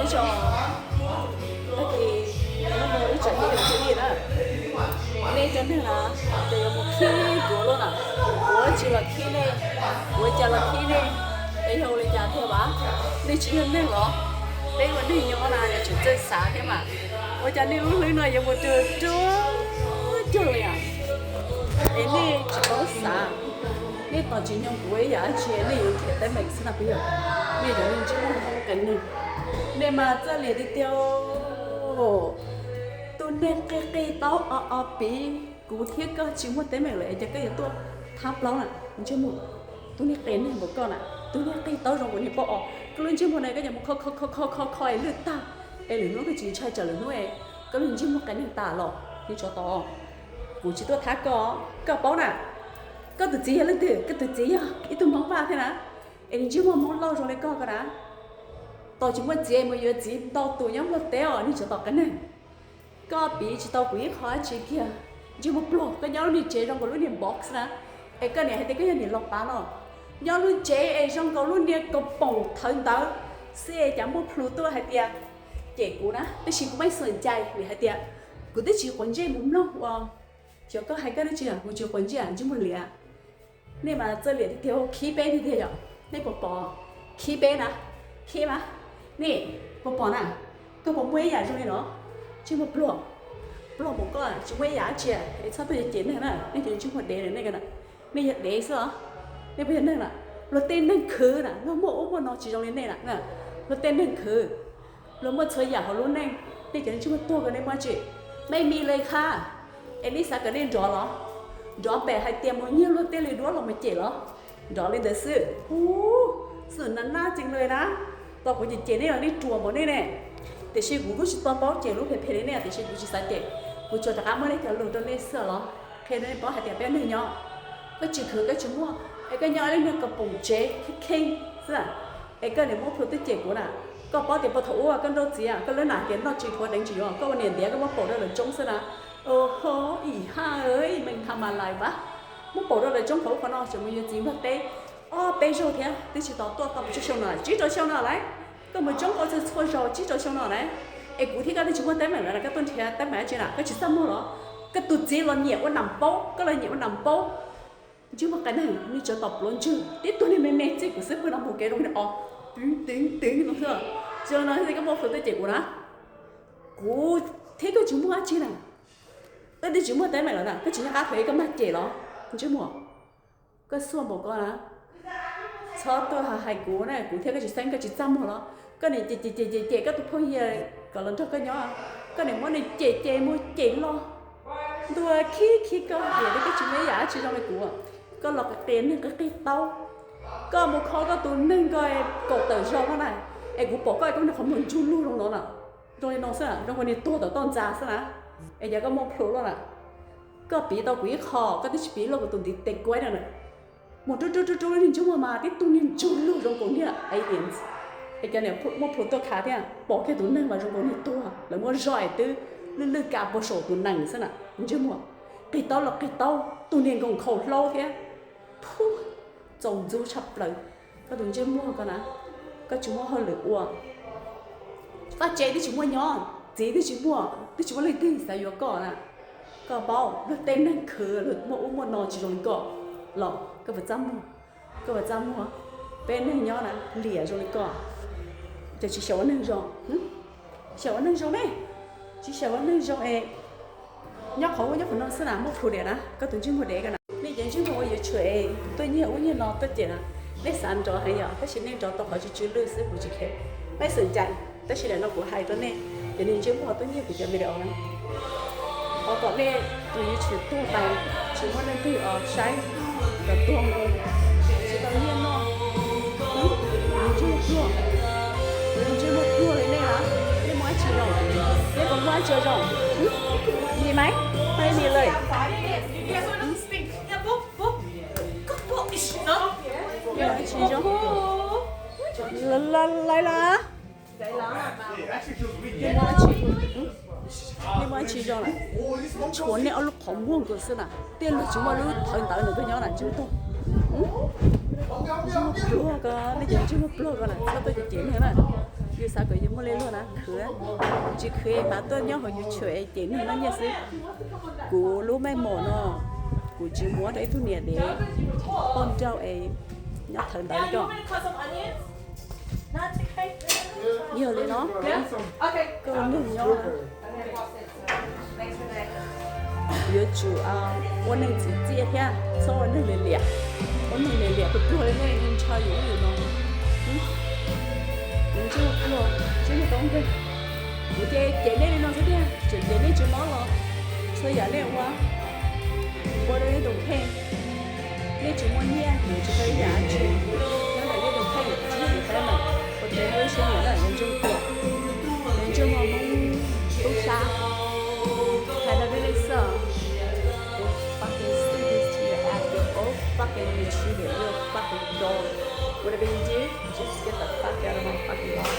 Tso, tag kis hnub no ib tsam kev yog li na, nej cov neeg na, ces yuav mus khib kuv lub na, kuv tsis los khib nej, kuv cas los khib nej, es yog ua li cas tiag vas? Nej tsis yog neeg los? Peb ua neeg nyob na yuav tsum txawj xav thiab mas. Ua cas nej lub hlwb no yuav mus ruag ruag cuag li as? Es nej tsis paub xav, nej tos tsis nyob kuv ib yam dab tsi nej yuav khiav teeb meem xwb na puas yog? Nej cov neeg ntsej muag Hmoob qee neeg, nej mas txawj liam tiag tiag. Tus neeg qig qig taub o o piv, kuv thiab koj tsis muaj teeb meem lawm es cas koj yuav tuaj thab plaub na? Ntsej muag, tus neeg qig neeg npaum koj na, tus neeg qig taub zoo nkaus niag paub os, koj lub ntsej muag na koj yuav mus kho kho kho kho kho es lwj tag, es lwm hnub koj tsis ntshai tsam lwm hnub es koj lub ntsej muag qee neeg tas los. Nws tsov tom, kuv tsis tuaj thab koj, koj paub na. Koj tus txiv yog leej twg? Koj tus txiv yog ib tug Hmoob Vaj thiab na, es nws ntsej muag Hmoob Lauj zoo li koj ko na. Tos tsis muaj txiv mus yuav txiv ntau tus nyob Nplog teb os, nws tsov tom qee neeg. Koj piv tsis tau kuv ib qho dab tsi kiag. Ntsej muag pluag, koj nyob lub niag tsev zoo nkaus lub niag box na, es koj niam hais tias koj yog niam laus pav no, nyob lub tsev es zoo nkaus lub niag kaus poom thawv ntawd xwb es cas muaj plhus tuaj hais tias cem kuv na, tab sis kuv meej xwm ncais vim hais tias kuv twb tsis quav ntsej mus mloog ua, xyov koj hais koj dab tsi, kuv tsis quav ntsej, ntsej muag liam. Nej mas txawj liam tiag tiag, khib peb tiag tiag yom. Nej puas pom? Khib peb na, khib mas. Nej puas pom na? Koj puas muaj ib yam zoo li no? Ntsej muag pluag, pluag npaum koj tsis muaj ib yam dab tsi es txhob tuaj cem neeg na, nej cov ntsej muag dev nej na. Nej yog dev xwb os, nej puas yog neeg na? Luag tej neeg khwv na, luag muaj ub muaj no tsis zoo li nej na. Luag tej neeg khwv, luag muaj txhua yam hauv lub neej, nej cov ntsej muag tuag ko nej muaj dab tsi? Mej mi le kha, es nej xav kom nej nrov los? Nrov pem hais tias mus nyiag luag tej lwm duab los mus cem los? Nrov li ntawd xwb. Ub, xwm na naj cees le na, tos kuv cem cem nej los nej ruam npaum nej ne. Tiam sis kuv kuj tsis tau paub cem lub phem phem li nej, tiam sis kuv tsis xav cem, kuv tsuas rov qab muab nej cov lus rau nej xwb los qhia rau nej paub hais tias peb neeg nyob, koj tsis khwv koj tsis muaj, es koj nyob ib lub niag kaus poom tsev kheej kheej xwb, es koj niam muab plhus tuaj cem kuv na. Koj paub tias puag thaum ub koj nrauj txiv, koj lub nam tias noj tsis dhuav deev tsis yuav, koj ua niam ntiav koj muab paum rau lawv tsoob xwb na. Oho, ib ha, meej tha mas lais vas, muab paum rau lawv tsoob qhov ub qhov no tseem mus yuav txiv Nplog teb ob peb zaug thiab twb tsis tau tuaj tau mus tsib rau xyoo no, tsib rau xyoo no lawm. Koj mus tsoob qhov txhua txhua zaus tsib rau xyoo no na, es kuv thiab koj twb tsis muaj teeb meem lawm, koj tuaj nrhiav teeb meem dab tsi na? Koj tsis txaj muag los? Koj tus txiv los nyiam ua nam paub, koj los nyiam ua nam paub. Ntsej muag qee neeg, nej tsov tom pluav ntswg, tib tug niag me me txij kuv xwb, pw no mus kev zoo li os, twv twv twv no xwb. Zoo no xwb koj muab plhus tuaj cem kuv na. Kuv thiab koj tsis muaj dab tsi na, koj twb tsis muaj teeb meem lawm na, koj tsis nyob qab thuam koj mag cem los? Ntsej muag, koj xuaj npaum koj na. Txhob tuaj hais kuv na, kuv thiab koj tsis xeeb, koj tsis txaj muag los? Koj niam cem cem cem cem cem koj tus phooj ywg kom los nrog koj nyob, koj niam muab nws cem cem mus cem los, ntuag khib khib koj, tiam sis koj tsis muaj ib yam dab tsi zoo li kuv. Koj los qis qis neeg qis qis taub, koj mus kho koj tus neeg ko kaum tawm zaus no na, es kuv pom koj es koj niag qhov muag ntsug lug zoo no na, zoo li no xwb, zoo nkaus niag tuag tom toj ntxas xwb na, es cas koj muaj plhus luaj na. Koj piv tau kuv ib qho, koj twb tsis piv luaj kuv tus ntiv tes kuaib na. Mus rub rub rub rub lub niag ntsej muag mas tib tug niag ntsug lug zoo nkaus niag aliens, es cov niam muaj plhus tuaj khav thiab, pom kiag tus neeg mas zoo nkaus niag tuag, lawv muab zoj es twb lwj lwj ka puag saum tus nees xwb na. Ntsej muag qis taub los qis taub, tus niag nkoos nkhaus hlaub thiab. Phu, txaus ntxub tshaj plaws. Koj tus ntsej muag ko na, koj tsis muaj hauj lwm ua, vaj tse twb tsis muaj nyob, txiv twb tsis muaj, twb tsis muaj leej twg xav yuav koj na. Koj paub luag tej neeg khwv, luag muaj ub muaj no tsis zoo li koj los? Koj puas txaj muag? Koj puas txaj muag? Peb neeg nyob na liam zoo li koj, ces tsis xyaum ua neeg zoo. Xyaum ua neeg zoo ne, tsis xyaum ua neeg zoo es nyob qhov ub nyob qhov no xwb na, muaj plhus diam na, koj tus ntsej muag dev ko na. Nej cov ntsej muag ua yuav tshuam es tuaj nyiag ub nyiag no tuaj cem na, nej xav nrov heev yom, tab sis nej nrov tau qhov tsw tsw lwj xwb, kuv tsis kheev. Nej xav ncaj, tab sis lam no kuv hais rau nej, cov niag ntsej muag tuaj nyiag kuv cov video na, thov kom nej tus YouTube tuag tas, tsis muaj leej twg os saib, kom tuag mus, tsis tau nyiaj noj. Ntsej muag pluag, ntsej muag pluag li nej na, nej muaj dab tsi zoo? Nej puas muaj dab tsi zoo? Ni maiv, maiv ni lawm. Lawv los, nej muaj dab tsi zoo lawm? Tshuav nej ob lub qhov muag nkaus xwb na, tej lus tsis muaj lub thawv ntawd nws tuaj nyob na, ntsej muag pluag ko, nej cov ntsej muag pluag ko na, txhob tuaj cem cem neeg na. Yus xav kom yus muaj li luag na khwv, tsis khwv mas tuaj nyob hauv YouTube es cem neeg noj nyiaj xwb. Kuv lub meej mom no, kuv tsis muab rau ib tug niam dev poj nrauj es nyob thawv ntawd li ko. Yog li no, koj neeg nyob, yuav tsum ua neeg txim txiaj thiab txhob ua neeg liam liam. Ua neeg liam liam kuv tuag li nej ntshaw yus ub yus no. Kuv ntsej muag pluag, ntsej muag tau nkeeg. Kuv ces cem nej li no xwb tiag, tseem cem nej tsis mob los txhua yam nej ua, ua rau nej tus kheej. Nej tsis muaj nyiaj, yuav tsis tau ib yam dab tsi, nyob ntawm nej tus kheej tsis yog tus teeb meem. Ua tsev ua ib siab nyiam lawm, ntsej muag pluag, ntsej muag Hmoob tub sab. Hais rau nej li xwb. Fucking sick this to your ass, you old fucking YouTuber, you fucking dog. Whatever you do, just get the fuck out of my fucking life.